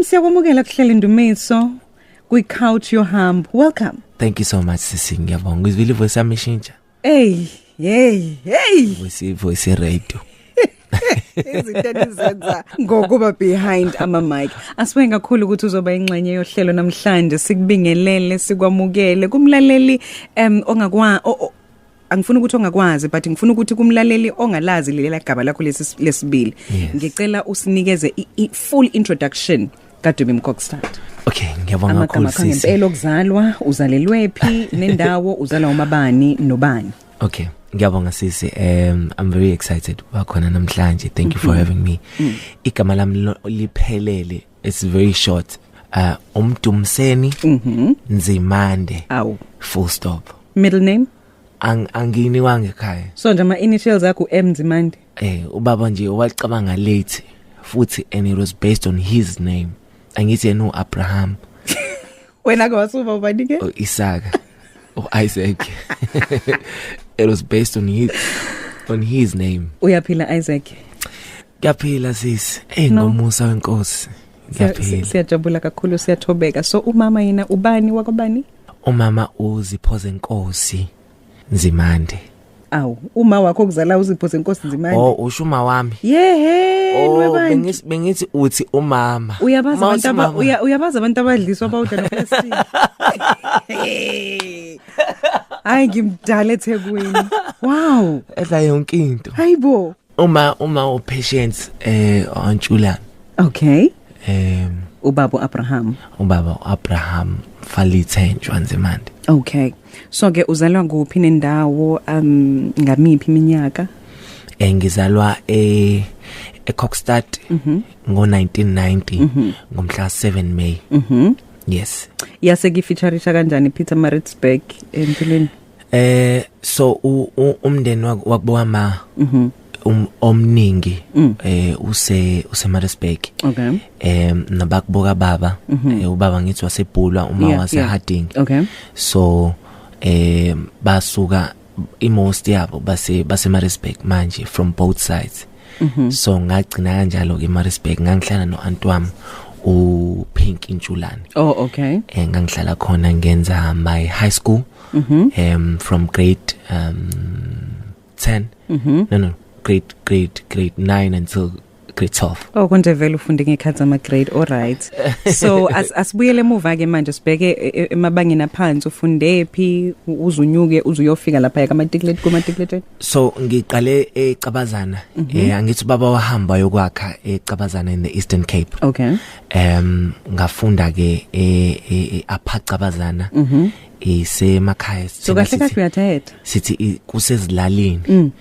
Siyakwamukela kuhleli Ndumiso kwi couch yohambo. Welcome. Thank you so much, sisi, ngiyabonga. Ngizwile voice yami ishintsha. Hey, hey, hey. Voice radio. Izinto enizenza ngokuba behind ama mic. Asibuye kakhulu ukuthi uzoba ingxenye yohlelo namhlanje, sikubingelele, sikwamukele kumlaleli ongakwa angifuni ukuthi ongakwazi, but ngifuna ukuthi kumlaleli ongalazi lela gaba lakho lesibili. Ngicela usinikeze i full introduction kaDumi Mkokstad. Okay, ngiyabonga kakhulu, sisi. Ngempela okuzalwa, uzalelwe phi nendawo, uzalwa umabani nobani? Okay, ngiyabonga, sisi. I'm very excited bakhona namhlanje. Thank you for having me. Igama lami liphelele, it's very short. UMdumiseni Nzimande. Awu. Full stop. Middle name? Anginiwanga ekhaya. So nje ama initials akho M Nzimande. Ubaba nje wacabanga late futhi, and it was based on his name. Angithi yena uAbraham. Wena ke wasuba ubani ke? Isaka. Isaac. It was based on his name. Uyaphila, Isaac? Ngiyaphila, sisi. Hey, No. ngomusa wenkosi. Ngiyaphila. Siyajabula kakhulu, siyathobeka. So umama yena ubani wakobani? Umama uZiphoze Nkosi Nzimande. Awu, uma wakho kuzala uZiphoze Nkosi Nzimande. Oh, ushuma wami. Yehe, Oh, webantu. bengithi uthi umama. Uyabaza Uma abantu uthi aba mama. uyabaza abantu abadliswa bawudla noplastic. Hayi, ngimdala eThekwini. Wow. Edla yonke into. Hayibo. Uma uPatience Antshulana. Okay. Ubaba Abraham. Ubaba Abraham Falithenjwa Nzimande. Okay. So ke uzalwa kuphi nendawo, ngamiphi iminyaka? Ngizalwa eKokstad ngo1990 ngomhla 7 May. Yes. Yase kifeatureisha kanjani Pietermaritzburg empilweni? So umndeni wakubo ma omningi use Maritzburg. Nabakuboka baba, ubaba ngithi waseBhulwa, uma wase Harding. So basuka imost yabo base Maritzburg manje from both sides. So ngagcina kanjalo ke eMaritzburg, ngangihlala no-aunt wami uPink Intshulane. Oh, okay. Ngangihlala khona ngenza my high school from grade 10, no, grade 9 until grade 12. Oh, konje vele ufunde ngekhathi ama grade. All right. So asibuyele emuva ke manje, sibheke emabangeni aphansi, ufunde phi uzunyuke uzuyofika lapha ka matriculate, ku matriculate? So ngiqale eCabazana. Angithi baba wahamba yokwakha eCabazana in the Eastern Cape. Ngafunda ke aphacabazana isemakhaya. So kahle kahle uyathetha. Sithi kusezilalini.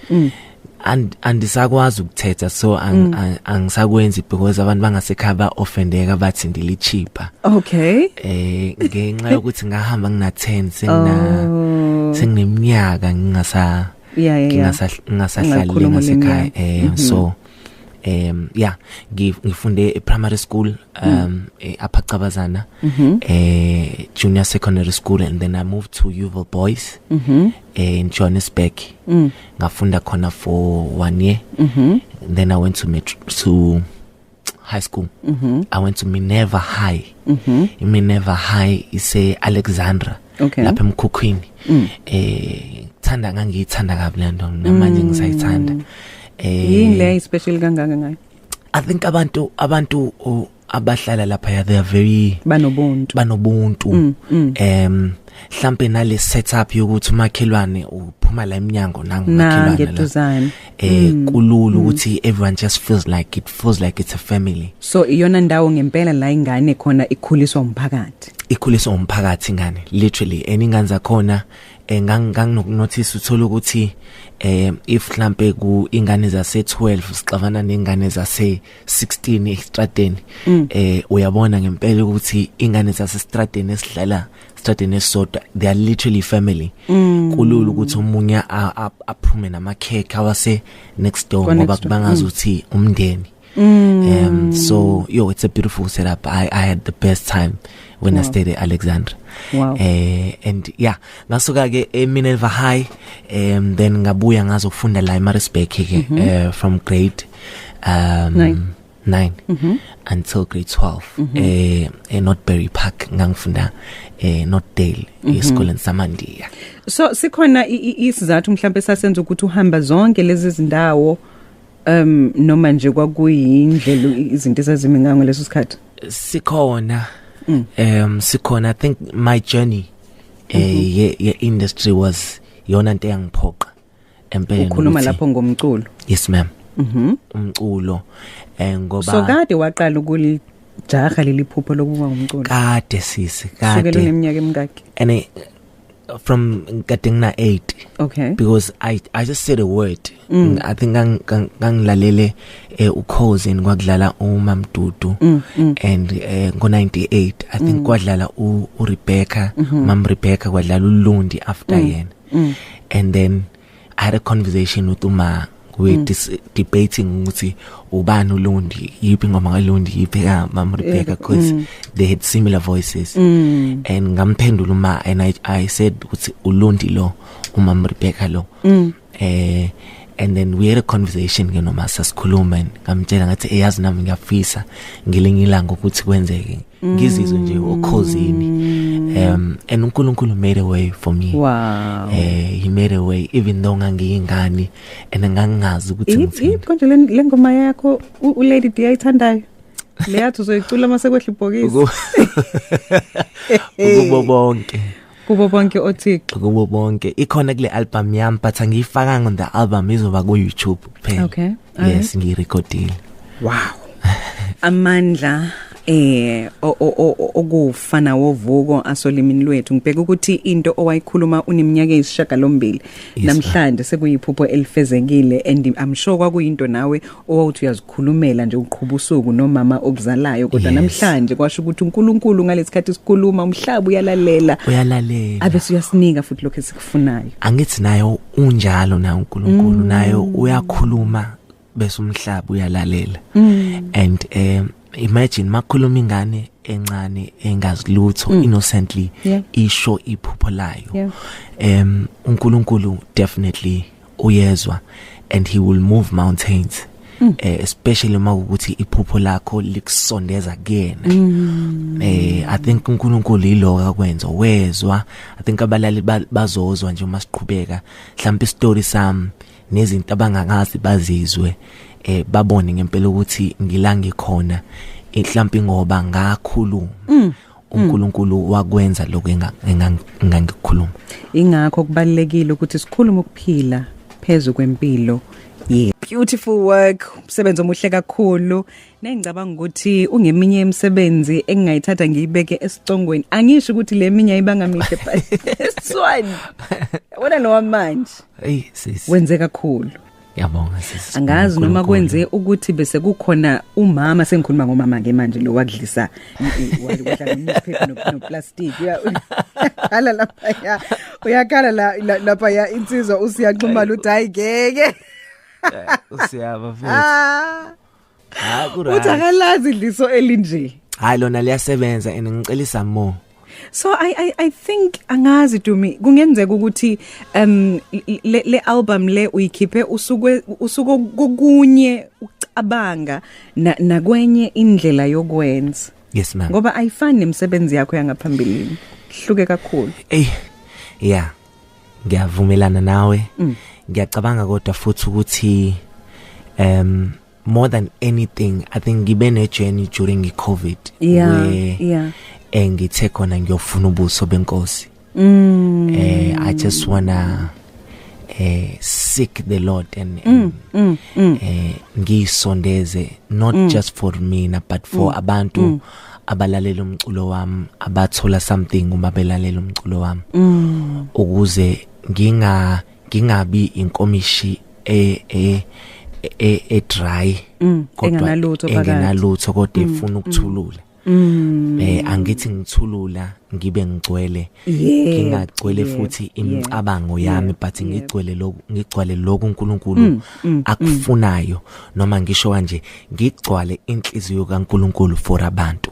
And andisakwazi ukuthetha, so angisakwenzi because abantu bangasekhaya ba offendeka, bathi ndilichipa. Ngenxa yokuthi ngahamba ngina 10, sengina sengineminyaka ngingasa ngingasahlali Ungakhuluma ulimi ngasekhaya. yakho. So yeah, ngifunde e primary school aphacabazana, junior secondary school, and then I moved to Yeoville Boys in Johannesburg. Ngafunda khona for 1 year. And then I went to metro, to high school. I went to Minerva High. Minerva High is Alexandra. Lapha emkhukhwini. Thanda ngangiyithanda kabi le nto, namanje ngisayithanda. Yini le special kangaka ngayo? I think abantu abahlala lapha, they are very Banobuntu. Banobuntu. Mhlambe nale setup yokuthi umakhelwane uphuma la eminyango nangumakhelwane la. Nangeduzane. Kulula ukuthi everyone just feels like it feels like it's a family. So iyona ndawo ngempela la ingane khona ikhuliswa umphakathi. Ikhuliswa umphakathi ingane, literally, and ingane zakhona, nganginokunotice, uthola ukuthi if mhlambe ku ingane zase 12 sixabana nengane zase 16 estradeni, uyabona ngempela ukuthi ingane zase stradeni esidlala stradeni esodwa, they are literally family. Kulula ukuthi omunye aphume namakhekhe awase next door Kwa ngoba next door. bangazi ukuthi umndeni. So yo, it's a beautiful setup. I had the best time when I stayed at Alexandra. And yeah, ngasuka ke eMinerva High, then ngabuya ngazofunda la eMaritzburg ke, from grade 9. 9. Until grade 12 eNorthbury Park ngangifunda eNorthdale esikoleni samandiya. So sikhona isizathu mhlawumbe sasenza ukuthi uhamba zonke lezi zindawo, noma nje kwakuyindlela izinto ezazimi ngayo leso sikhathi? Sikhona. Sikhona. I think my journey ye industry was yona into eyangiphoqa empeleni. Ukhuluma lapho ngomculo? Yes, ma'am. Umculo, ngoba So kade waqala ukulijaha leli phupho lokuba ngumculo? Kade, sisi, kade. Sukela uneminyaka emingaki? And from kade ngina 8. Because I just said a word. I think ngangilalele uKhozi, kwakudlala uMamdudu and ngo 98 I think kwadlala u Rebecca, Mam Rebecca, kwadlala uLundi after yena. And then I had a conversation with uma, we debating ukuthi ubani uLundi, yiphi ingoma kaLundi, yiphi ka Mam Rebecca, because they had similar voices. And ngamphendula uma and I said ukuthi uLundi lo, uMam Rebecca lo. And then we had a conversation ke noma sasikhuluma and ngamtshela ngathi, "Eyazi, nami ngiyafisa ngelinye ilanga ukuthi kwenzeke ngizizwe nje oKhozini." And uNkulunkulu made a way for me. He made a way even though ngangiyingane and ngangingazi ukuthi ngithini. Konje le ngoma yakho uLady D ayithandayo leyathi uzoyicula mase kwehla ibhokisi? Kubo bonke. Kubo bonke othixo. Kubo bonke. Ikhona kule album yami, but angiyifakanga on the album, izoba ku YouTube kuphela. Yes, ngiyirecordile. Wow, amandla okufana wovuko asolimini lwethu. Ngibheka ukuthi into owayikhuluma uneminyaka eyisishiyagalombili namhlanje sekuyiphupho elifezekile, and I'm sure kwakuyinto nawe owawuthi uyazikhulumela nje uqhuba usuku nomama okuzalayo, kodwa namhlanje kwasho ukuthi uNkulunkulu ngalesikhathi sikhuluma umhlaba uyalalela. Uyalalela. Abe uyasinika futhi lokho esikufunayo. Angithi nayo unjalo na uNkulunkulu, nayo uyakhuluma bese umhlaba uyalalela. And imagine makhuluma ingane encane engazi lutho, innocently isho iphupho layo. UNkulunkulu definitely uyezwa and he will move mountains, especially makuthi iphupho lakho likusondeza kuyena. I think uNkulunkulu yiloko akwenza, wezwa. I think abalali bazozwa nje uma siqhubeka mhlawumbe istory sami nezinto abangakazi bazizwe, babone ngempela ukuthi ngila ngikhona mhlawumbe ngoba ngakhuluma, uNkulunkulu wakwenza lokho engangikukhuluma. Ingakho kubalekile ukuthi sikhulume ukuphila phezulu kwempilo. Yeah, beautiful work, umsebenzi omuhle kakhulu. Nengicabanga ukuthi ungeminye imisebenzi engingayithatha ngiyibeke esicongweni. Angisho ukuthi le minye ayibanga mihle, but this one, wona lo manje. Hey sis. Wenze kakhulu. Ngiyabonga, sis. Angazi noma kwenze ukuthi bese kukhona umama, sengikhuluma ngomama ke manje, lo wakudlisa wadla newspaper no plastic. Uyakhala lapha ya. Uyakhala la lapha ya insizwa usiyaxhumana uthi hayi ngeke. Usiyaba mfethu. Hayi, ku Uthi akalazi idliso elinje. Hayi, lona liyasebenza and ngicelisa more. So I think, angazi Dumi, kungenzeka ukuthi le album le uyikhiphe usuke usuku kokunye ucabanga nakwenye indlela yokwenza. Yes, ma'am. Ngoba ayifani nemisebenzi yakho yangaphambilini. Hluke kakhulu. Ey, yeah. Ngiyavumelana nawe. Ngiyacabanga kodwa futhi ukuthi more than anything, I think ngibe ne journey during i-COVID where engithe khona ngiyofuna ubuso benkosi. I just wanna seek the Lord and ngisondeze not just for mina but for abantu abalalela umculo wami, abathola something uma belalela umculo wami, ukuze ngingabi inkomishi e dry kodwa engenalutho phakathi. Engenalutho kodwa ifuna ukuthulula. Angithi ngithulula ngibe ngigcwele, ngingagcwele futhi imicabango yami, but ngigcwele lokhu, ngigcwale lokhu uNkulunkulu akufunayo, noma ngisho kanje, ngigcwale inhliziyo kaNkulunkulu for abantu.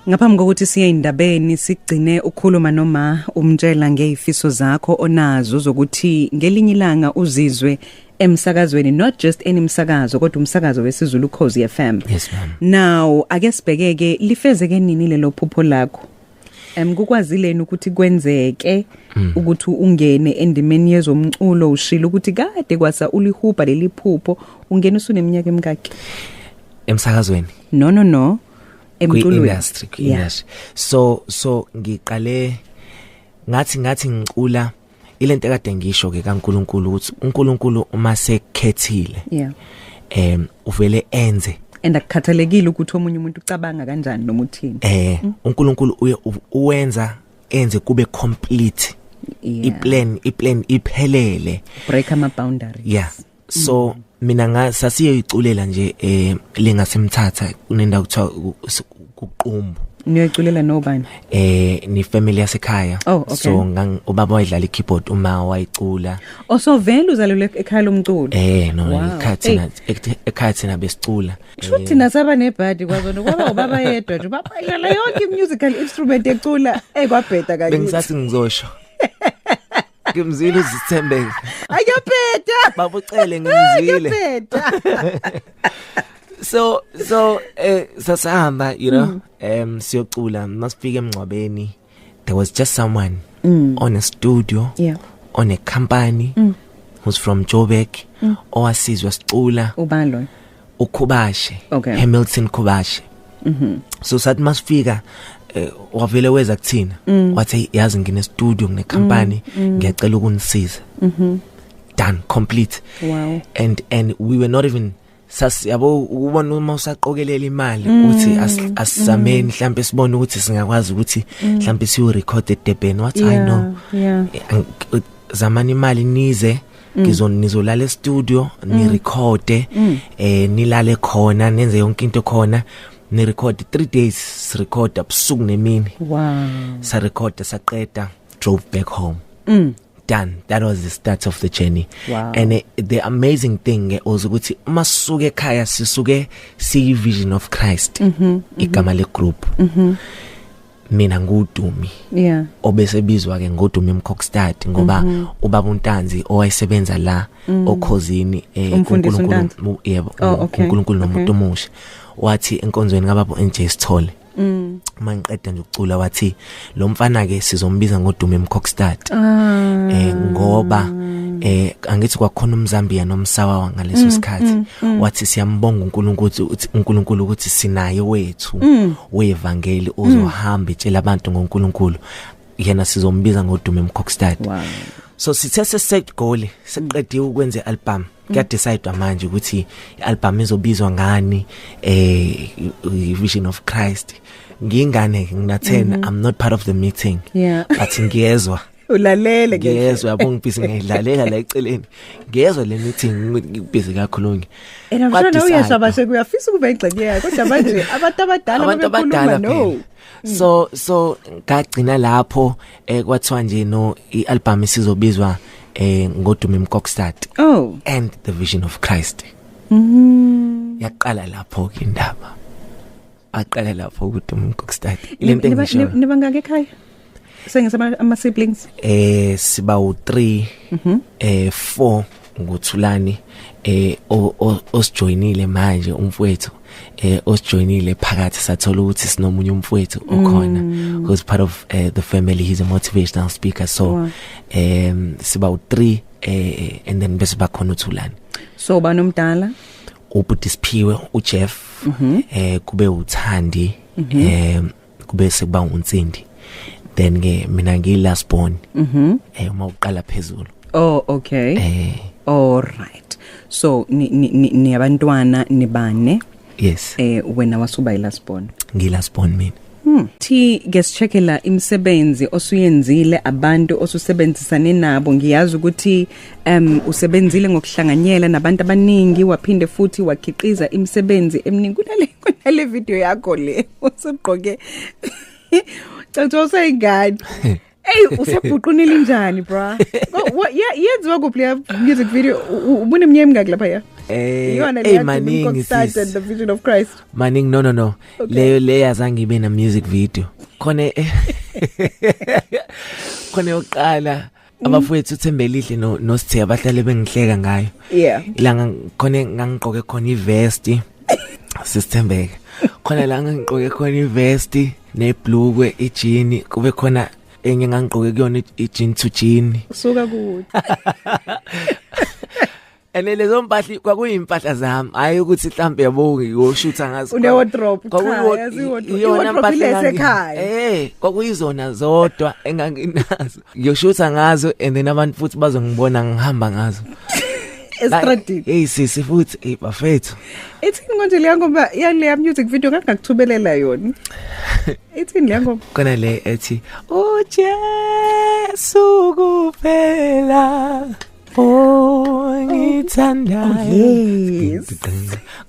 Ngaphambi kokuthi siye indabeni, sigcine ukukhuluma noma umtshela ngezifiso zakho onazo zokuthi ngelinye ilanga uzizwe. Emsakazweni, not just any umsakazo, kodwa umsakazo wesiZulu, Ukhozi FM. Yes, ma'am. Now ake sibhekeke, lifezeke nini lelo phupho lakho? Kukwazileni ukuthi kwenzeke ukuthi ungene endimeni yezomculo? Ushilo ukuthi kade kwasa ulihuba leli phupho. Ungena usuneminyaka emingaki? Emsakazweni? No, emculweni. Kwi-industry, kwi-industry. So ngiqale ngathi ngicula ilento ekade ngisho ke kaNkuluNkulu, ukuthi uNkulunkulu uma sekukhethile, uvele enze. And akukhathalekile ukuthi omunye umuntu ucabanga kanjani noma uthini. uNkulunkulu uye uwenza enze kube complete. Iplan iphelele. Break ama boundaries. Yeah, so mina sasiyoyiculela nje lengasemthatha, kunendawo kuthiwa kuqumbu. Niyoyiculela nobani? Ni family yasekhaya. Oh, okay. So ubaba wayedlala i-keyboard, uma wayicula. Oh, so vele uzalelwe ekhaya lomculo? No. Ekhaya thina, ekhaya thina besicula. Shuthi nasaba nebhadi kwazona kwaba ubaba yedwa nje, ubaba idlala yonke i-musical instrument, ecula, ekwabheda kakithi. Bengisathi ngizosho, ngimzwile uzithembeke. Ayabheda. Babucele, ngimzwile. Ayabheda. So sasahamba siyocula. Masifika emngcwabeni, there was just someone on a studio, on a company, who's from Joburg, owasizwa sicula. Ubani lo? Ukhubashe. Okay. Hamilton Khubashe. So sathi masifika, wavele weza kuthina, wathi, "Yazi ngine studio, ngine company, ngiyacela ukunisiza." Done, complete. And we were not even sas yabo ukubona uma usaqokelela imali uthi asisameni mhlambe sibone ukuthi singakwazi ukuthi mhlambe siyo record eDurban. What I know, zamani imali nize, ngizonizolala e studio, ni record, nilale khona, nenze yonke into khona, ni record 3 days, record abusuku nemini. Sa record, saqeda, drove back home. Done. That was the start of the journey. And the amazing thing was ukuthi uma sisuke ekhaya, sisuke siyi Vision of Christ, igama le group. Mina nguDumi, obese bizwa ke ngoDumi Mkokstad, ngoba ubaba uNtanzi owayesebenza la okhozini, Umfundisi uNkulunkulu uNtanzi? Yebo. Oh, okay. uNkulunkulu nomuntu omusha, wathi enkonzweni kababa NJ Sithole, uma ngiqeda nje ukucula, wathi lo mfana ke sizombiza ngoDumi Mkokstad, ngoba angithi kwakhona umZambia nomsawa ngaleso sikhathi. Wathi siyambonga uNkulunkulu ukuthi uNkulunkulu ukuthi sinaye wethu wevangeli ozohamba etshela abantu ngoNkulunkulu, yena sizombiza ngoDumi Mkokstad. So sithe sesegoli, seqediwe ukwenza ialbum, kuya decide manje ukuthi ialbum izobizwa ngani. Vision of Christ. Ngingane, ngina 10, I'm not part of the meeting, but ngiyezwa. Ulalele ke. Ngiyezwa, yabo, ngibhizi ngiyidlalela la eceleni, ngiyezwa le meeting, ngibhizi kakhulunywa. And I'm sure now uyashaba sekuyafisa ukuba ingxenye yayo, kodwa manje abantu abadala Abantu babekhuluma abadala no. phela. So ngagcina lapho, kwathiwa nje no, ialbum isizobizwa ngoDumi Mkokstad and the Vision of Christ. Yaqala lapho ke indaba, aqala lapho kuDumi Mkokstad lento engisho. Nibangaka ekhaya? Sengisama ama siblings. Siba u3, 4 nguThulani, osijoinile manje, umfowethu osijoinile phakathi. Sathola ukuthi sinomunye umfowethu okhona who's part of the family. He's a motivational speaker, so siba u3, and then bese bakhona uThulani. So banomdala? Ubhuti Siphiwe, uJeff, kube uThandi, kube sekuba uNsindi, then ke mina ngiyi last born. Uma uqala phezulu. Oh, okay. All right. So ni abantwana nibane. Yes. Wena wasuba i last born. Ngiyi last born mina. Thi ke sicheckela imisebenzi osuyenzile, abantu osusebenzisane nabo. Ngiyazi ukuthi usebenzile ngokuhlanganyela nabantu abaningi, waphinde futhi wakhiqiza imisebenzi eminingi. Kunale video yakho le usugqoke, cha, usayingane. Hey, usebhuqunile njani, bra? What, yeah, yenziwa kuphi le music video? Ubuneminyaka emingaki lapha ya? Iyona Hey, le maningi, Start sis. and the Vision of Christ. Maningi. No. Leyo azange ibe na music video. Khona yokuqala Abafowethu uThembelihle no noSithe abahlale bengihleka ngayo. Ilanga khona ngangigqoke khona ivest, sisithembeke. Khona la ngangigqoke khona ivest neblukwe, ijini, kube khona enye ngangigqoke kuyona ijean to jean. Usuka kude. Ene lezo mpahla kwakuyimpahla zami, hayi ukuthi mhlambe yabo ngiyoshutha ngazo. Une wardrobe, cha, yazi i-wardrobe. Iyona I-wardrobe mpahla ilesekhaya. Kwakuyizona zodwa enganginazo. Ngiyoshutha ngazo and then abantu futhi bazongibona ngihamba ngazo. Estradini. Hey sisi futhi, hey bafethu. Ithini konje leya ngoma yaleya music video ngangakuthubelela yona? Ithini leya ngoma? Khona le ethi uJesu kuphela ongithandayo. Yes.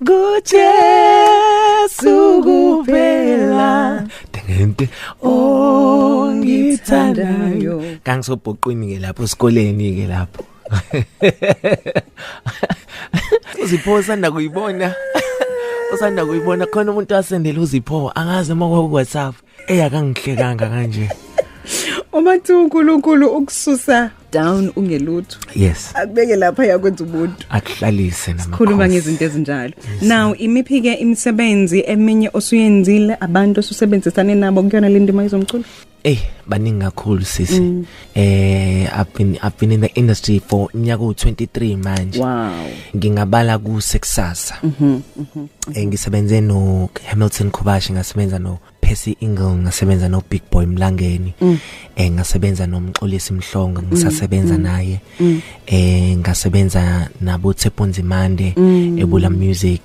KuJesu kuphela dengente ongithandayo. Kangisobhoqweni ke lapho esikoleni ke lapho. Uzipho usanda kuyibona. Usanda kuyibona khona umuntu asendele uzipho angazi uma ku WhatsApp. Eyakangihlekanga kanje. Uma kuthi uNkulunkulu ukususa down ungelutho. Yes. Akubeke lapha yakwenza ubuntu. Akuhlalise namakhosi. Khuluma ngezinto ezinjalo. Now imiphi ke imisebenzi eminye osuyenzile, abantu osusebenzisane nabo kuyona le ndima yezomculo? Baningi kakhulu sisi. I've been in the industry for iminyaka u23 manje. Ngingabala ku Sexasa. Ngisebenze no Hamilton Kobashi, ngasebenza no Percy Ingle, ngasebenza no Big Boy Mlangeni. Ngasebenza noMxolisi Mhlongo, ngisasebenza naye. Ngasebenza nabo Tshepo Nzimande eBula Music.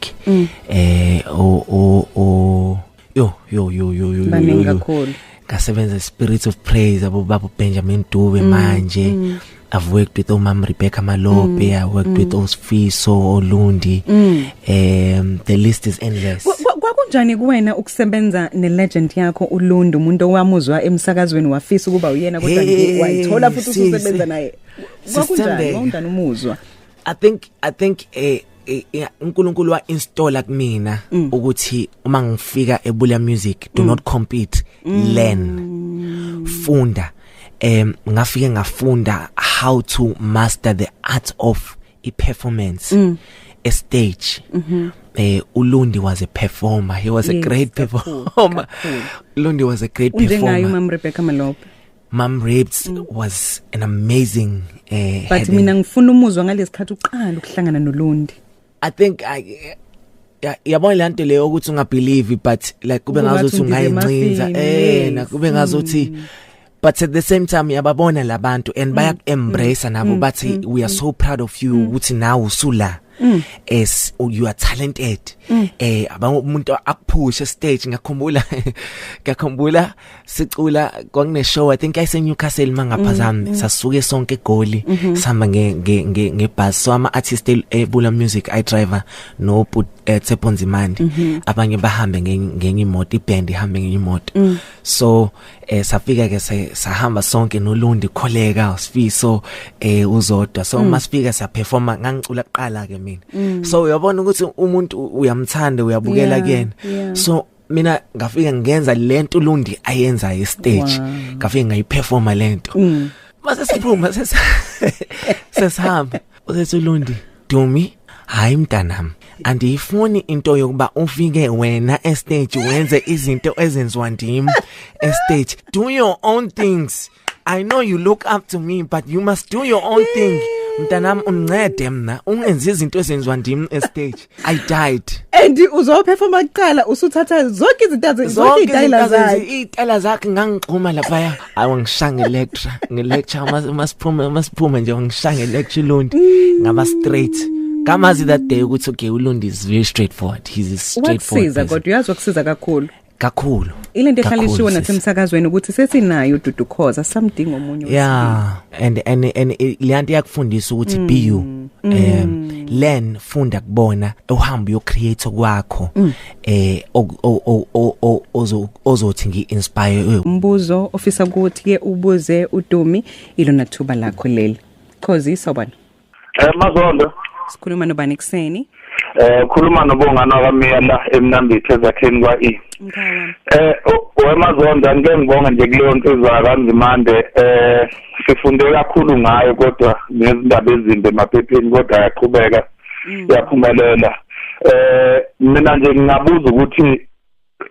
O o o yo yo yo yo yo. Baningi yo, yo. Kakhulu. Ngasebenza Spirit of Praise, abo babo Benjamin Dube manje. I've worked with Omam Rebecca Malope, I worked with Osfiso Olundi. The list is endless. Kwakunjani kuwena ukusebenza ne-legend yakho uLundi, umuntu owamuzwa emsakazweni wafisa ukuba uyena, kodwa nje Hey, wayithola futhi sisi. ususebenza naye? Kwakunjani? Sisithembeke. Kwakunjani umuzwa? I think uNkulunkulu wa installa kumina ukuthi uma ngifika eBula Music, do not compete, learn, funda. Ngafike ngafunda how to master the art of i performance, a stage. Ulundi was a performer, he was a great Kakhulu, performer. Kakhulu. Ulundi was a great Unjengaye performer. uMam Rebecca Malope. Mam Rebs was an amazing But heading. mina ngifuna umuzwa ngalesikhathi uqala ukuhlangana noLundi. I think I yabona le nto leyo ukuthi ungabelieve, but like kube Kube ngazuthi ngathi undize ungayincinza emafini, na kube ngazuthi, but at the same time yababona labantu and baya embrace nabo, bathi we are so proud of you ukuthi nawe usula as you are talented. Umuntu akuphushe stage. Ngiyakhumbula sicula, kwakune show, I think ayise Newcastle mangaphazami. Sasuke sonke eGoli sihamba nge nge nge ngebus, so ama artist eBula Music, i driver no put Tshepo Nzimande, abanye bahambe ngenye imoto, iband ihambe ngenye imoto. So safika ke sahamba sonke noLundi, Kholeka, Sifiso, uZodwa. So masifika siyaperforma, ngangicula kuqala ke mina. So uyabona ukuthi umuntu uyamthanda, uyabukela kuyena. So mina ngafika ngenza lento uLundi ayenza e stage. Ngafika ngayiperforma lento. Mase siphuma sesihamba, usethi uLundi, "Dumi, hayi mntanami, andiyifuni into yokuba ufike wena estage wenze izinto ezenziwa ndim estage. Do your own things. I know you look up to me, but you must do your own thing. Mntanami, ungincede mna, ungenzi izinto ezenziwa ndim estage." I died. And uzoperforma kuqala, usuthatha zonke izinto zonke izitayela zakhe. Iy'tayela zakhe. Ngangixhuma laphaya, ayi, wangishaya nge-lecture masiphuma nje, wangishaya nge-lecture uLundi, ngaba straight. Ngamazi that day ukuthi okay, uLundi is very straightforward, he's a straightforward Wakusiza person. Kodwa uyazi wakusiza kakhulu. Kakhulu. Ilento ehlala Kakhulu, ishiwo sisi. nasemsakazweni ukuthi sesinayo uDudu Khoza, samdinga omunye wesibili. Yeah, and le nto iyakufundisa ukuthi be you, learn, funda kubona, uhambe uyo create kwakho ozothi ngi inspire. Umbuzo ofisa ukuthi ke ubuze uDumi, ilona thuba lakho leli. Khozi, sawubona. Mazondo. Sikhuluma nobani kuseni? Khuluma nobongana kaMiya la eMnambithi ezakheni kwa E. WeMazondo ngeke ngibonge nje kuleyo nsizwa kaNzimande, sifunde kakhulu ngayo kodwa nezindaba ezimbi emaphepheni, kodwa yaqhubeka yaphumelela. Mina nje ngingabuza ukuthi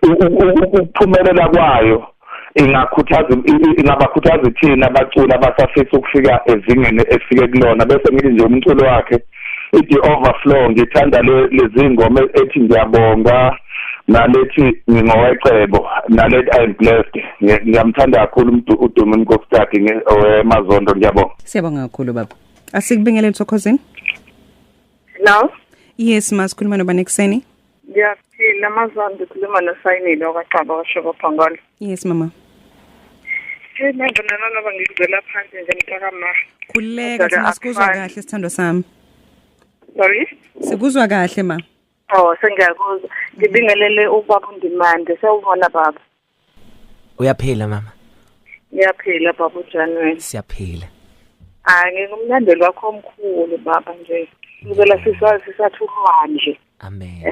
ukuphumelela kwayo ingakhuthaza ingabakhuthaza thina abaculi abasafisa ukufika ezingeni efike kulona. Bese ngithi nje umculo wakhe ithi overflow, ngithanda lezi ngoma ethi ngiyabonga nalethi ngingowecebo nalethi I'm blessed. Ngiyamthanda kakhulu uDumi Mkokstad weMazondo, ngiyabonga. Siyabonga kakhulu baba. Asikubingelele Thokozini. Hello. Yes, masikhuluma nobani ekuseni? Ngiyaphila Mazondo, khuluma noSayinile okaXaba kwaShoko Phongolo. Yes mama. Hey manje mina noba ngizwela phansi nje mntakama. Khuleka thina sikuzwa kahle sithandwa sami. Sorry? Sikuzwa kahle ma. Oh, sengiyakuzwa. Ngibingelele ubaba uNdimande. Sawubona baba. Uyaphila mama? Ngiyaphila baba uJanuary. Siyaphila. Ah, ngingumlandeli wakho omkhulu baba nje. Ngizela sisathulwa nje. Amen.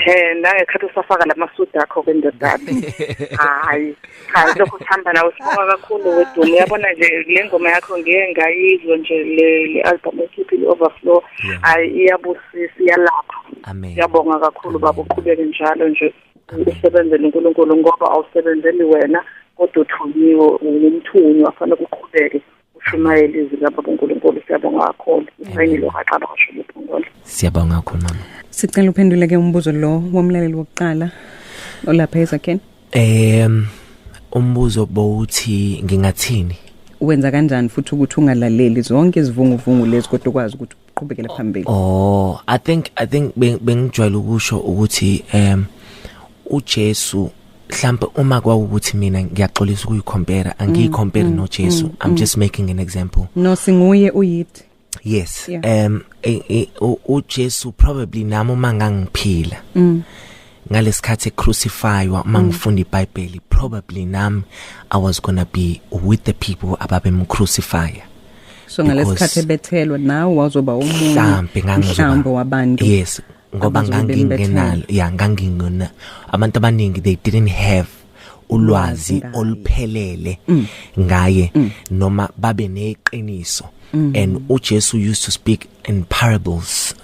Nangekhathi usafaka lamasudu akho ke ndodana. Hayi, cha lokho kuhamba nawe sibonga kakhulu weDumi. Uyabona nje le ngoma yakho ngiye ngayizwa nje le album ekhiphile Overflow. Hayi iyabusisa, iyalapha. Amen. Ngiyabonga kakhulu baba, uqhubeke njalo nje usebenzele uNkulunkulu ngoba awusebenzeli wena kodwa uthunyiwe, ungumthunywa afanele uqhubeke ushumayele izwi lababa uNkulunkulu. Siyabonga kakhulu. Usayinile okaXaba kwaShoko Phongolo. Siyabonga kakhulu mama. Sicela uphendule ke umbuzo lo womlaleli wokuqala olapha ezakheni. Umbuzo bowuthi ngingathini? Wenza kanjani futhi ukuthi ungalaleli zonke izivunguvungu lezi kodwa ukwazi ukuthi uqhubekele phambili? Oh, I think bengijwayele ukusho ukuthi uJesu mhlambe uma kwawukuthi mina ngiyaxolisa ukuyicompare, angiyicompare noJesu. I'm just making an example. No, singuye uyithi. Yes. Yeah. uJesu probably nami uma ngangiphila ngalesikhathi ecrucifywa, uma ngifunda iBhayibheli, probably nami I was going to be with the people ababemcrucify. So ngalesikhathi ebethelwa nawe wazoba umuntu mhlambe wabantu. Yes, ngoba ngangingenalo, yeah, ngangingena abantu abaningi they didn't have ulwazi oluphelele ngaye noma babe neqiniso. And uJesu used to speak in parables.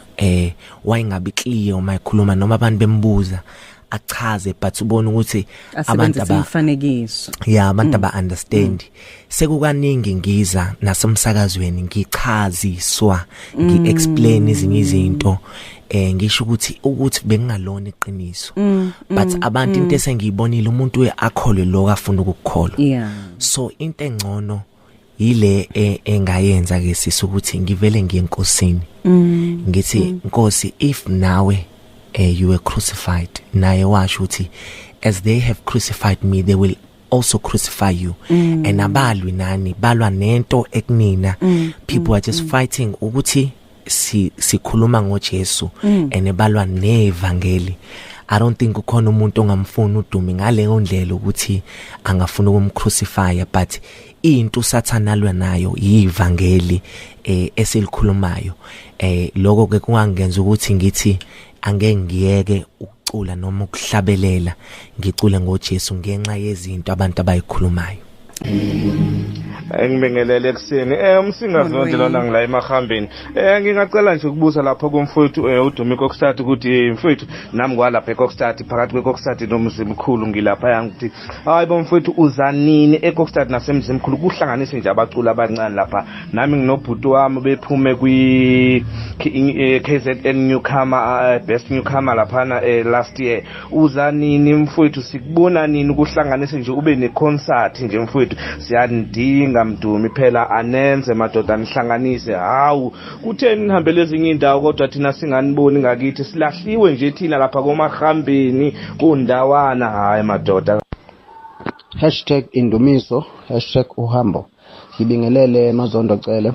Wayengabi clear uma ekhuluma noma abantu bembuza achaze, but ubona ukuthi abantu abamifanekiso, yeah, abantu aba understand. Sekukaningi ngiza nasemsakazweni ngichaziswa, ngiexplain ezinye izinto, ngisho ukuthi bengingalona iqiniso, but abantu into esengiyibonile umuntu uyakholwe lokho afuna ukukukholwa. So into engcono ile engayenza ke sisi ukuthi ngivele ngiye enkosini, ngithi Nkosi, if nawe you were crucified, naye washo ukuthi as they have crucified me they will also crucify you. And abalwi nani, balwa nento ekunina. People are just fighting ukuthi sikhuluma ngoJesu and balwa nevangeli. I don't think ukhona umuntu ongamfuna uDumi ngaleyo ndlela ukuthi angafuna ukumcrucify, but into uSathana alwa nayo yivangeli eselikhulumayo. Lokho ke kungangenza ukuthi ngithi angeke ngiyeke ukucula noma ukuhlabelela, ngicule ngoJesu ngenxa yezinto abantu abayikhulumayo. Ngibingelele ekuseni. Umsingazondo lona ngila emahambeni. Ngingacela nje ukubuza lapho kumfowethu uDumi Kokstad ukuthi mfowethu nami kwalapha eKokstad, phakathi kweKokstad noMzimkhulu ngilapha yangithi hayi bo mfowethu uzanini eKokstad naseMzimkhulu kuhlanganise nje abaculi abancane lapha. Nami nginobhuti wami bephume kwi KZN newcomer, best newcomer laphana last year. Uzanini mfowethu, sikubona nini kuhlanganise nje ube ne concert nje mfowethu, siyandinga Mdumi phela anenze madoda nihlanganise. Hawu kutheni nihambele ezinye indawo kodwa thina singaniboni ngakithi, silahliwe nje thina lapha komahambeni kundawana. Hayi madoda. #Indumiso #uhambo. Ngibingelele Mazondo Cele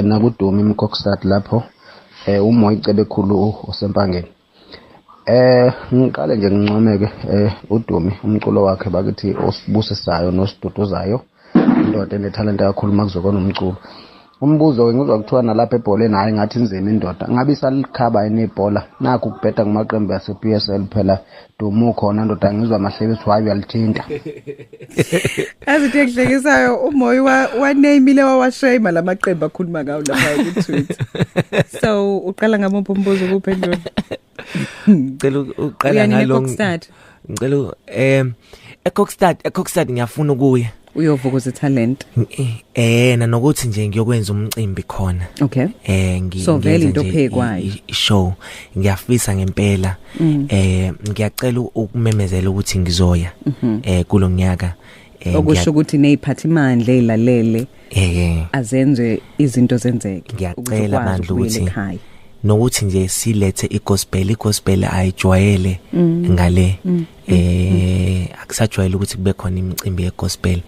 nakuDumi Mkokstad lapho uMoya Icebe ekhulu osempangeni. Ngiqale nje ngincomeke uDumi umculo wakhe bakithi osibusisayo nosiduduzayo, indoda enethalente kakhulu makuzokona umculo. Umbuzo ke ngizwa kuthiwa nalapha ebholeni hayi ngathi inzima indoda. Ngabe isalikhaba yini ibhola? Nakho ukubheda ngumaqembu ase PSL phela Dumo khona ndoda, ngizwa amahlebe ethi hayi uyalithinta. Azi into engihlekisayo, uMoyi wanamile wawashame lamaqembu akhuluma ngawo lapha ku Twitter. So uqala ngamuphi umbuzo ukuphendula? Ngicela uqala Uyani ngalo. eKokstad? Ngicela eKokstad ngiyafuna ukuya. Uyovukuza italent. Na nokuthi nje ngiyokwenza umcimbi khona. Okay. So vele Ngiyenza into nje ophekwayo. I-show ngiyafisa ngempela. Ngiyacela ukumemezela ukuthi ngizoya kulonyaka. Okusho ukuthi neziphathimandla ezilalele azenze izinto zenzeke. Ngiyacela ukwazi bandla ukubuyela ukuthi ekhaya. Nokuthi nje silethe igospel ayijwayele ngale, akusajwayele ukuthi kube khona imicimbi yegospel.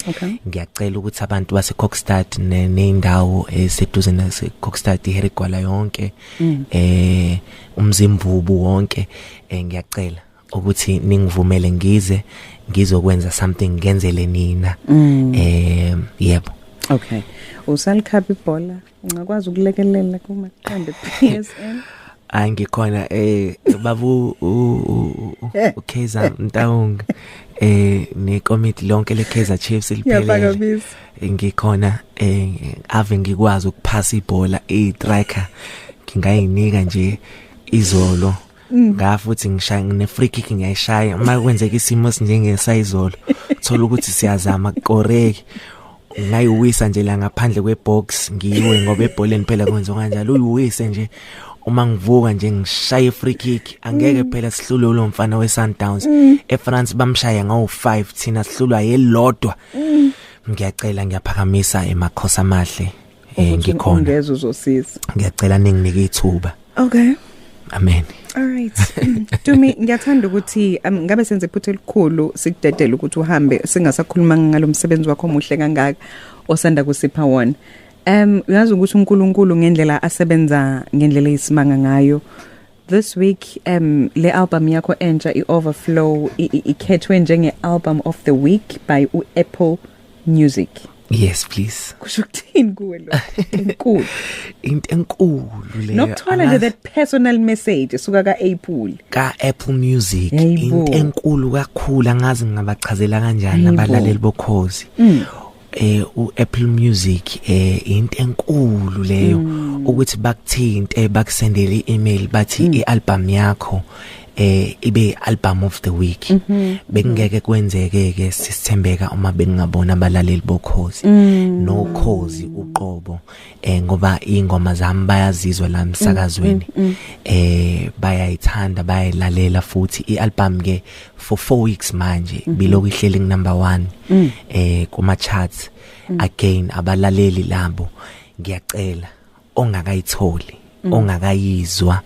Ngiyacela ukuthi abantu base Kokstad neindawo eseduze nase Kokstad, iHerigwala yonke, uMzimvubu wonke, ngiyacela ukuthi ningivumele ngize ngizokwenza something, ngenzele nina. Yebo. Okay. Usalikhapha ibhola, ungakwazi ukulekelela kumaqembu PSL? Hayi, ngikhona, babu uKaizer Mtaung, nekomiti lonke leKaizer Chiefs liphelele. Ngiyaphakamisa. Ngikhona, ave ngikwazi ukuphasa ibhola, i-striker ngingayinika nje izolo. Ngafuthi ngishaya ngine free kick, ngiyayishaya uma kwenzeka isimo esinjengesayizolo, thola ukuthi siyazama kukoreki, ngayiwisa nje la ngaphandle kwebox, ngiyiwe ngoba ebholeni phela kwenziwa kanjalo, uyiwise nje. Uma ngivuka nje ngishaye free kick, angeke phela sihlulwe lo mfana weSundowns. eFrance bamshaya ngawu5, thina sihlulwa yelodwa. Ngiyacela, ngiyaphakamisa emakhosi amahle, ngikhona. Ungeze uzosiza. Ngiyacela ninginike ithuba. Okay. Amen. All right. Dumi, ngiyathanda ukuthi ngabe senze iphutha elikhulu sikudedela ukuthi uhambe singasakhuluma ngalomsebenzi wakho omuhle kangaka osanda kusipha wona. Uyazi ukuthi uNkulunkulu ngendlela asebenza ngendlela eyisimanga ngayo. This week le album yakho entsha iOverflow ikhethwe njenge album of the week by uApple Music. Yes, please. Kusho ukuthini kuwe lo? Enkulu. Into enkulu leyo. Nokuthola nje that personal message esuka kaApple. Ka Apple Music, Yayibo. into enkulu kakhulu, angazi ngingabachazela kanjani Hayibo. abalaleli bokhozi. uApple Music, into enkulu leyo ukuthi bakuthinte, bakusendele i-email, bathi i-album yakho ibe album of the week. Bekungeke kwenzeke ke, sisithembeka, uma bengingabona abalaleli bokhozi nokhozi uqobo, ngoba ingoma zami bayazizwa la emsakazweni, bayayithanda, bayayilalela futhi i-album ke for 4 weeks manje bilokhu ihleli ku number 1 kuma charts. Again, abalaleli labo, ngiyacela ongakayitholi, ongakayizwa,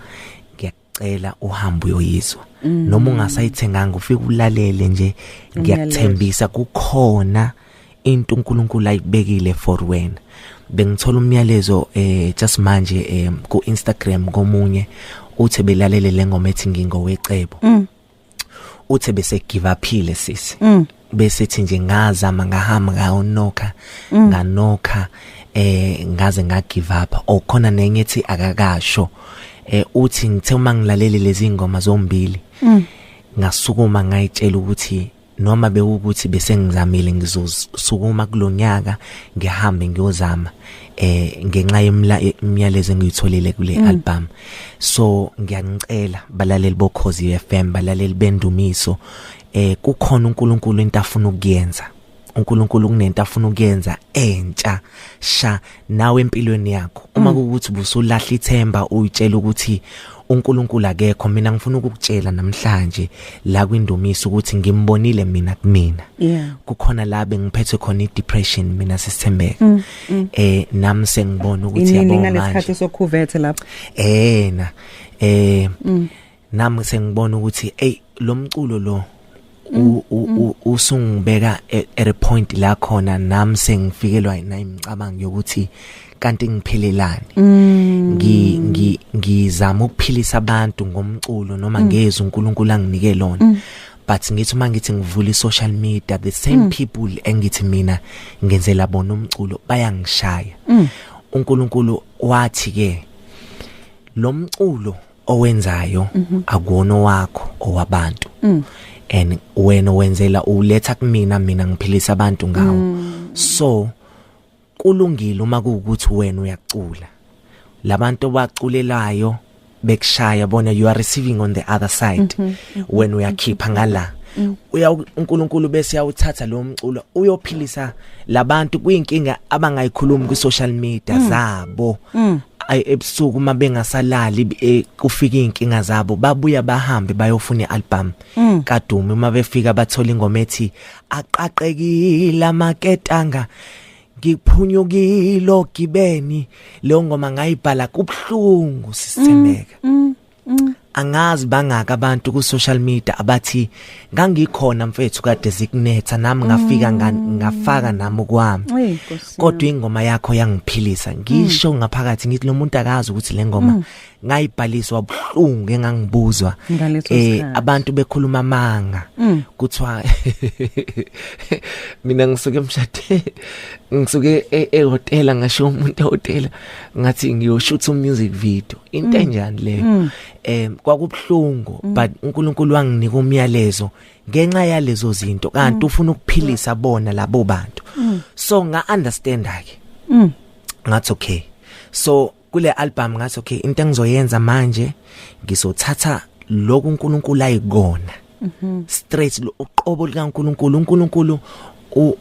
ngiyacela uhambe uyoyizwa, noma ungasayithenganga ufike ulalele nje. Ngiyakuthembisa kukhona into uNkulunkulu ayibekile for wena. Bengithola umyalezo just manje ku Instagram komunye, uthe belalele lengoma ethi ngingowecebo, uthe bese give uphile sisi, bese ethi nje ngazama, ngahamba, ngawunoka, nganokha, ngaze nga give up. Okhona nenye ethi akakasho, uthi ngithe uma ngilalele lezi ingoma zombili, ngasukuma ngayitshela ukuthi noma bewukuthi bese ngizamile, ngizosukuma kulonyaka ngihambe ngiyozama, ngenxa yemiyalezo engiyitholile kule album. So ngiyanicela balaleli bokhozi FM, balaleli bendumiso, kukhona uNkulunkulu into afuna ukuyenza. uNkulunkulu kunento afuna ukuyenza entsha sha nawe empilweni yakho. Uma kuwukuthi busulahla ithemba, uyitshela ukuthi uNkulunkulu akekho, mina ngifuna ukukutshela namhlanje la kwindumiso ukuthi ngimbonile mina kumina. Kukhona la bengiphethe khona i-depression mina, sisithembeka, nami sengibona ukuthi Inini yabo manje ngalesikhathi sokhuvethe lapho? Na nami sengibona ukuthi hey, lo mculo lo usungibeka at a point la khona nami sengifikelwa nayimicabango yokuthi kanti ngiphelelani. Ngi ngi ngizama ukuphilisa abantu ngomculo noma ngezwe uNkulunkulu anginike lona, but ngithi uma ngithi ngivula i-social media, the same people engithi mina ngenzela bona umculo bayangishaya. uNkulunkulu wathi ke lo mculo owenzayo akuwona wakho, owabantu, and wena wenzela uletha kumina, mina ngiphilisa abantu ngawo. So kulungile uma kuukuthi wena uyacula, labantu abaculelayo bekushaya bona, you are receiving on the other side, wena uyakhipha ngala. Uya uNkulunkulu bese yawuthatha lo mculo uyophilisa labantu kuyinkinga abangayikhulumi ku social media zabo. Ebusuku uma bengasalali, kufika inkinga zabo, babuya bahambe bayofuna ialbum kaDumi. Uma befika bathola ingoma ethi aqaqekile amaketanga, ngiphunyukile ogibeni. Leyo ngoma ngayibhala kubhlungu, sisithembeka. Angazi bangaka abantu ku social media abathi ngangikhona mfethu kade zikunetha, nami ngafika ngafaka nami kwami, kodwa ingoma yakho yangiphilisa. Ngisho ngaphakathi ngithi lo muntu akazi ukuthi le ngoma ngayibhaliswa buhlungu engangibuzwa, abantu bekhuluma amanga, kuthiwa mina ngisuke emshade, ngisuke ehotela, ngasho umuntu ehotela ngathi ngiyoshoot music video, into enjani leyo? Kwakubhlungu, but uNkulunkulu wanginika umyalezo ngenxa yalezo zinto, kanti ufuna ukuphilisa bona labo bantu. So nga understand ke, ngathi okay, so kule album ngathi okay, into engizoyenza manje ngizothatha lokhu uNkulunkulu ayikona straight, uqobo likaNkulunkulu. uNkulunkulu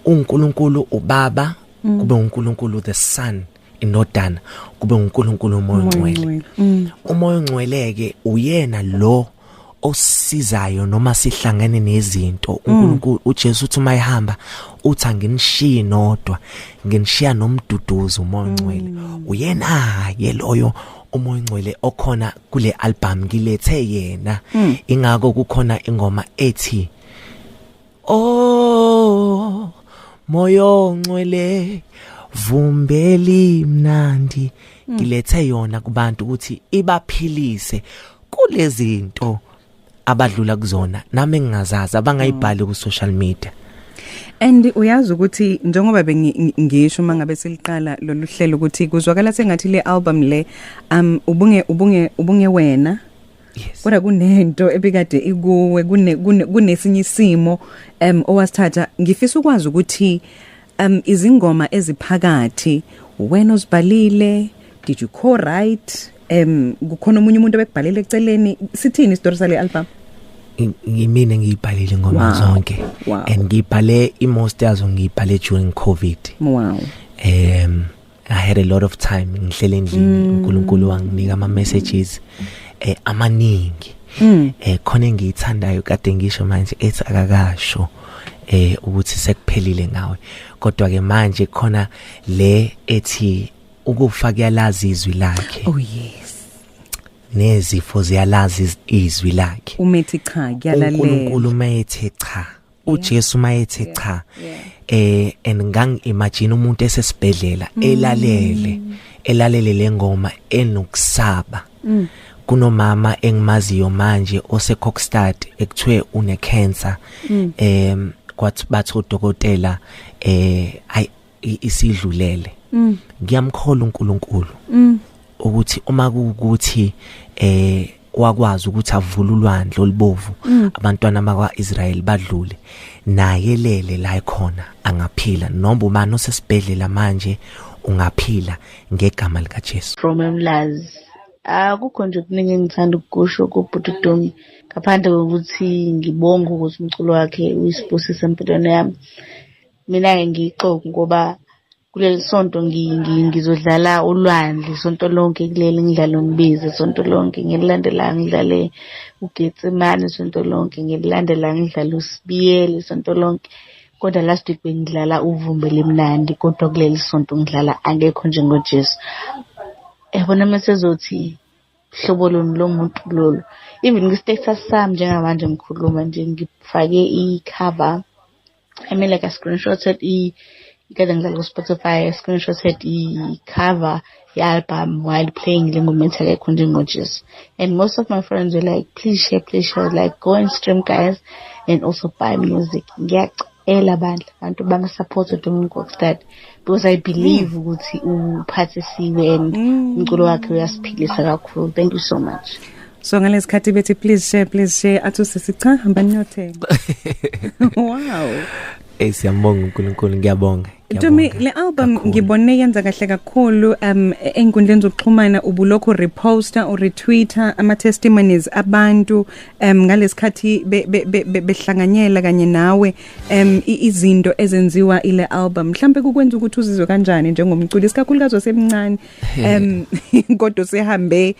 uNkulunkulu ubaba, kube uNkulunkulu the Son, indodana, kube uNkulunkulu uMoya oNgcwele. uMoya oNgcwele ke uyena lo osizayo noma sihlangene nezinto. uNkulunkulu uJesu uthi uma ehamba uthi anginishiyi nodwa, nginishiya nomduduzi, uMoya oNgcwele. Uyena ke loyo uMoya oNgcwele okhona kule album, ngilethe yena. Ingakho kukhona ingoma ethi oh Moya oNgcwele vumbeli mnandi, ngilethe yona kubantu ukuthi ibaphilise kulezinto abadlula kuzona, nami engingazazi, abangayibhali ku social media. And uyazi ukuthi njengoba bengisho mangabe siliqala lolu hlelo ukuthi kuzwakala sengathi le album le ubunge ubunge ubunge wena. Yes. Kodwa kunento ebikade ikuwe, kune kunesinye isimo owasithatha. Ngifisa ukwazi ukuthi izingoma eziphakathi wena uzibhalile, did you co-write, kukhona omunye umuntu obekubhalele eceleni, sithini isitori sale album? Ngimina ngiyibhalile ingoma zonke. And ngibhale i-most yazo ngiyibhale during COVID. I had a lot of time ngihlele endlini, uNkulunkulu wanginika ama messages amaningi. Khona engiyithandayo kade ngisho manje ethi akakasho ukuthi sekuphelile ngawe, kodwa ke manje khona le ethi ukufa kuyalazi izwi lakhe. Oh yes. Nezifo ziyalazi izwi lakhe. Umethi cha kuyalalela. uNkulunkulu mayethe cha, uJesu mayethe cha. And ngang imagine umuntu esesibhedlela elalele lengoma enokusaba. Kunomama engimaziyo manje ose Kokstad ekuthiwe une cancer, kwathi bathi udokotela ay isidlulele. Ngiyamkhola uNkulunkulu ukuthi uma kuukuthi wakwazi ukuthi avule ulwandle olubovu, abantwana bakwaIsrael badlule, naye lele la ekhona angaphila, noma ubani osesibhedlela manje ungaphila ngegama lika Jesu. From Emlazi. Akukho nje kuningi engithanda ukukusho kuBhuti Dumi ngaphandle kokuthi ngibonge ukuthi umculo wakhe uyisibusiso empilweni yami. Mina-ke ngiyixoxe ngoba kuleli sonto ngizodlala ulwandle sonto lonke, kuleli ngidlale umbizo sonto lonke, ngililandela ngidlale uGetsemane sonto lonke, ngililandela ngidlale uSibiyele sonto lonke. Kodwa last week bengidlala uvumbe lemnandi, kodwa kuleli sonto ngidlala akekho njengoJesu. Yabona masezothi hlobo loni lo muntu lolo. Even kwi-status sami njengamanje ngikhuluma nje ngifake i-cover, I mean like I screenshotted ikade ngidlala ku-Spotify, I screenshotted i-cover ye-album while playing le ngoma ethi akekho njengoJesu. And most of my friends were like, please share, please share, like go and stream guys and also buy music. Ngiyacela Ngiyacela bandla abantu bamsupport uDumi Kokstad because I believe ukuthi uphathisiwe and umculo wakhe uyasiphilisa kakhulu. Thank you so much. So ngalesikhathi bethi please share, please share, athi usisi cha, hamba niyothenga. Wow. Eh, siyambonga uNkulunkulu, ngiyabonga. Dumi, le album ngibone yenza kahle kakhulu einkundleni zokuxhumana, ubulokhu reposter or retweeter ama testimonies abantu ngalesikhathi behlanganyela kanye nawe izinto ezenziwa ile album. Mhlambe kukwenza ukuthi uzizwe kanjani njengomculi, isikakhulukazi osemncane kodwa sehambe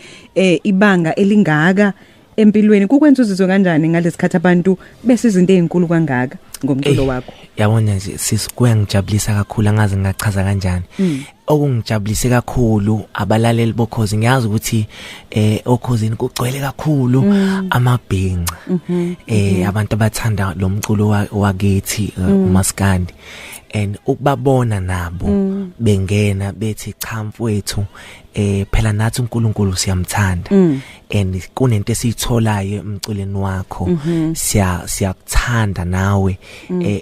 ibanga elingaka empilweni? Kukwenza uzizwe kanjani ngalesikhathi abantu bese izinto ezinkulu kangaka ngomculo wakho? Yabona nje sisi, kuyangijabulisa kakhulu, angazi ngingachaza kanjani. Okungijabulise kakhulu abalaleli bokhozi, ngiyazi ukuthi okhozini kugcwele kakhulu amabhinca, abantu abathanda lo mculo wakithi umaskandi, and ukubabona nabo bengena bethi cha mfowethu, phela nathi uNkulunkulu siyamthanda and kunento esiyitholayo emculweni wakho, siyakuthanda nawe,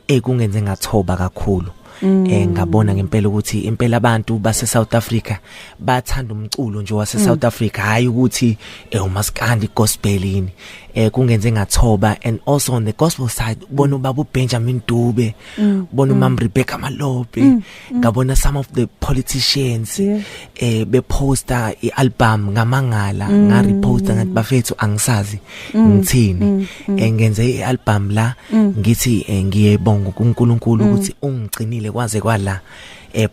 ekungenze ngathoba kakhulu. Ngabona ngempela ukuthi impela abantu base South Africa bathanda umculo nje wase South Africa, hayi ukuthi umaskandi gospel yini. Kungenze ngathoba, and also on the gospel side ubona ubaba uBenjamin Dube, ubona uMam Rebecca Malope, ngabona some of the politicians beposta ialbum, ngamangala, ngareposta ngathi bafethu angisazi ngithini. Ngenze ialbum la ngithi ngiyebonga kuNkulunkulu ukuthi ungigcinile kwaze kwala,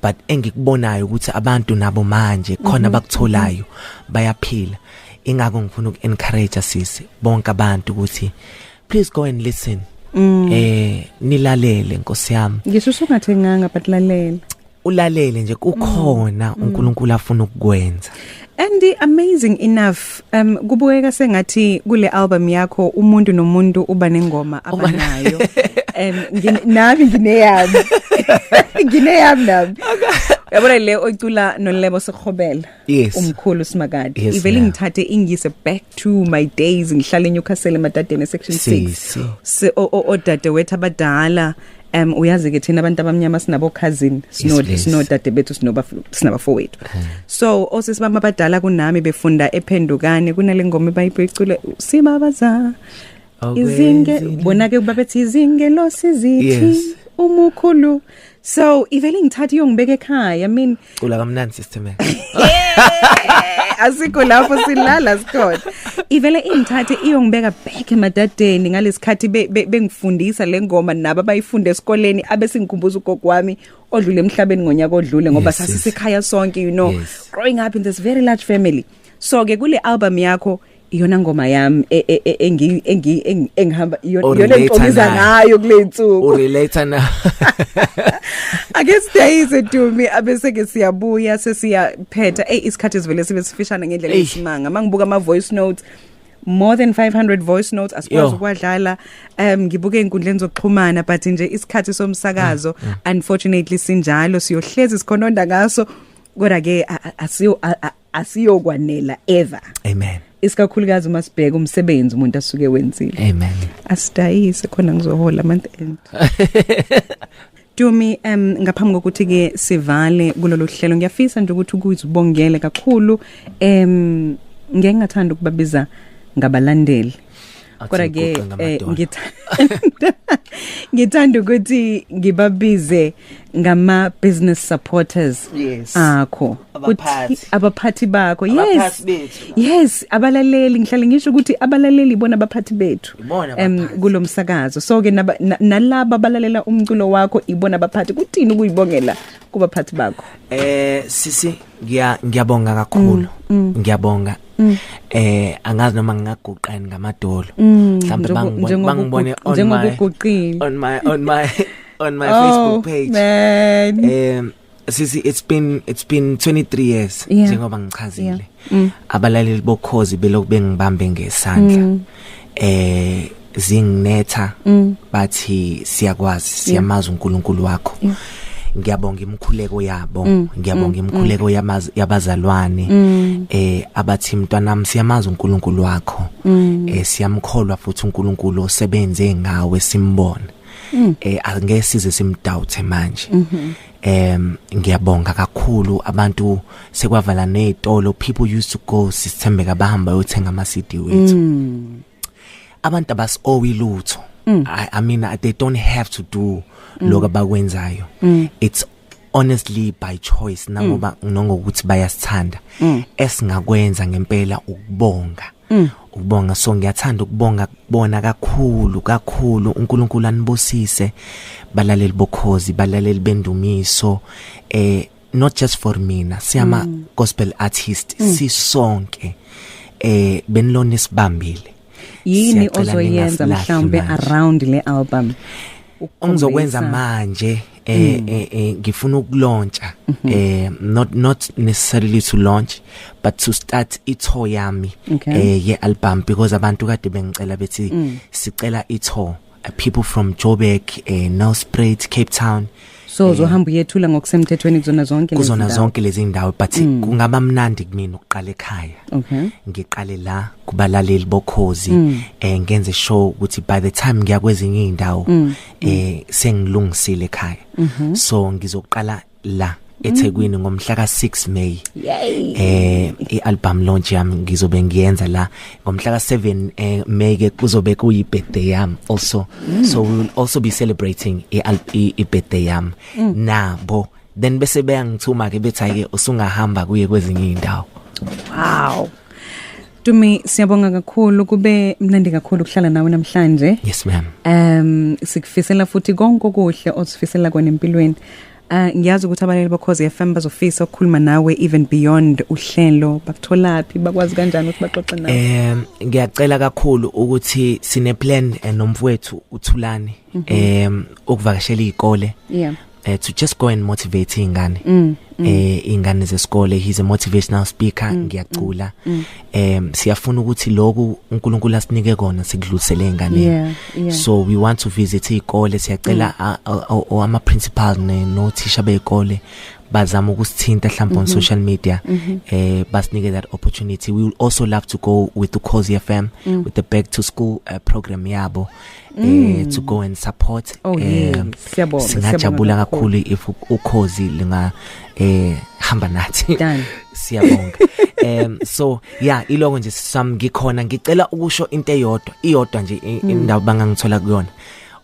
but engikubonayo ukuthi abantu nabo manje khona abakutholayo, bayaphila. Ingakho ngifuna uku-encourage sisi bonke abantu ukuthi please go and listen, nilalele nkosi yami. Ngisho usungathenganga, but lalela. Ulalele nje, kukhona uNkulunkulu afuna ukukwenza. And amazing enough, kubukeka sengathi kule album yakho umuntu nomuntu uba nengoma abanayo. Nami ngineyami. Ngineyami nami. Yabona le oyicula noLebo Sekhobela. Umkhulu Simakade. Ivele ngithathe ingise back to my days ngihlala eNewcastle eMadadeni section 6. Se odade wethu abadala, uyazi ke thina abantu abamnyama sinabo cousin, sino sinodade bethu, sinabafowethu. So osisi bami abadala kunami befunda ePhendukane, kunale ngoma ebayicule sibabaza izinge, bona ke babethi izingelosi zithi umukhulu. So ivele ngithatha iyongibeka ekhaya, I mean. Cula kamnandi, sister man. Asikho lapho silala sikhona. Ivele ingithathe iyongibeka back eMadadeni ngalesikhathi bengifundisa le ngoma nabo abayifunda esikoleni, abe singikhumbuza ugogo wami odlule emhlabeni ngonyaka odlule, ngoba sasisekhaya sonke, growing up in this very large family. So ke kule album yakho iyona ngoma yami engi engihamba iyona engixokiza ngayo kule insuku. Urelate na. Ake sidayise, Dumi, abese ke siyabuya sesiyaphetha. Ey, isikhathi sivele sibe sifishane ngendlela esimanga. Mangibuka ama voice notes, more than 500 voice notes, asikwazi ukwadlala. Ngibuke einkundleni zokuxhumana, but nje isikhathi somsakazo unfortunately sinjalo, siyohlezi sikhononda ngaso, kodwa ke asiyo asiyokwanela ever. Amen. Isikakhulukazi uma sibheka umsebenzi umuntu asuke wenzile. Amen. Asidayise khona ngizohola month end. Dumi, ngaphambi kokuthi ke sivale kulolu hlelo, ngiyafisa nje ukuthi ukuzibongele kakhulu. Ngeke ngathanda ukubabiza ngabalandeli, kodwa ke ngithanda ukuthi ngibabize ngama business supporters akho. Abaphathi. Abaphathi bakho, yes. Abaphathi bethu. Yes, abalaleli, ngihlale ngisho ukuthi abalaleli ibona abaphathi bethu Ibona abaphathi. Kulomsakazo. So ke nalaba abalalela umculo wakho ibona abaphathi. Kuthini ukuyibongela kubaphathi bakho? Sisi, ngiyabonga kakhulu. Ngiyabonga. Angazi noma ngingaguqa yini ngamadolo. Mhlambe bangibone on my Njengokuguqile. on my Facebook page. Man. Sisi, it's been 23 years njengoba ngichazile. Abalaleli bokhozi belokhu bengibambe ngesandla. Zinginetha bathi siyakwazi, siyamazi uNkulunkulu wakho. Ngiyabonga imkhuleko yabo, ngiyabonga imkhuleko yabazalwane abathi mntwanami, siyamazi uNkulunkulu wakho, siyamkholwa futhi uNkulunkulu osebenze ngawe simbona. Angeke size simdoubt manje. Ngiyabonga kakhulu, abantu sekwavala nezitolo, people used to go, sisithembeka, bahamba bayothenga ama CD wethu. Abantu abasi-owe lutho. I mean, they don't have to do lokho abakwenzayo. It's honestly by choice, nangoba nongokuthi bayasithanda. Esingakwenza ngempela ukubonga. Ukubonga, so ngiyathanda ukubonga kubona kakhulu kakhulu. uNkulunkulu anibusise, balaleli bokhozi, balaleli bendumiso, not just for mina, siyama gospel artist sisonke, benilona sibambile. Yini Siyacela ozoyenza ningasilahli mhlawumbe manje. around le album? Ongizokwenza manje, ngifuna ukulauncha, not necessarily to launch but to start i-tour yami ye album, because abantu kade bengicela bethi sicela i-tour, people from Joburg, Nelspruit, Cape Town. So uzohamba uyethula ngokusemthethweni kuzona zonke lezi Kuzona ndawo? zonke lezi ndawo, but kungaba mnandi kumina ukuqala ekhaya. Ngiqale la kubalaleli bokhozi, ngenze sure ukuthi by the time ngiya kwezinye indawo, sengilungisile ekhaya. So ngizoqala la eThekwini ngomhla ka6 May. I-album launch yami ngizobe ngiyenza la ngomhla ka7 May ke, kuzobe kuyi birthday yami also. So we will also be celebrating i birthday yami nabo, then bese beyangithuma ke bethi ake usungahamba kuye kwezinye indawo. Wow, Dumi, siyabonga kakhulu, kube mnandi kakhulu ukuhlala nawe namhlanje. Yes, ma'am. Sikufisela futhi konke okuhle osifisela kona empilweni. Ngiyazi ukuthi abalali bokhozi FM bazofisa ukukhuluma nawe even beyond uhlelo. Bakutholaphi? Bakwazi kanjani ukuthi baxoxe nawe? Ngiyacela kakhulu ukuthi sine plan nomfowethu uThulani ukuvakashela izikole to just go and motivate ingane, ingane zesikole. He's a motivational speaker, ngiyacula. Siyafuna ukuthi lokhu uNkulunkulu asinike kona sikudlulisele enganeni. So we want to visit izikole. Siyacela ama principal nothisha bezikole bazama ukusithinta mhlawumbe on social media, basinike that opportunity. We will also love to go with the Ukhozi FM with the back to school program yabo, to go and support. Oh, yes. Siyabonga, Singajabula siyabonga kakhulu if ukhozi linga hamba nathi. Done. Siyabonga. So yeah, iloko nje sami, ngikhona. Ngicela ukusho into eyodwa, iyodwa nje, indawo bangangithola kuyona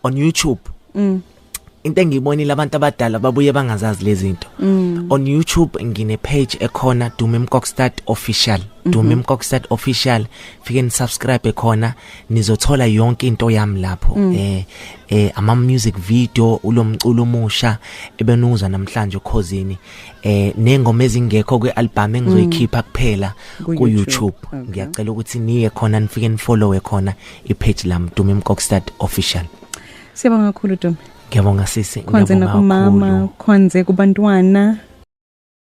on YouTube. Into engiyibonile, abantu abadala babuye bangazazi lezi zinto. On YouTube ngine page ekhona, Dumi Mkokstad Official, Dumi Mkokstad Official. Fike ni subscribe khona, nizothola yonke into yami lapho, ama music video, ulomculo omusha ebenuza namhlanje okhozini, nengoma ezingekho kwealbum engizoyikhipha kuphela Ku ku YouTube. YouTube. Ngiyacela ukuthi niye khona, nifike nifollow khona ipage lami, Dumi Mkokstad Official. Siyabonga kakhulu, Dumi. Ngiyabonga, sisi. Khonze Ngiyabonga nakumama, kakhulu. khonze kubantwana.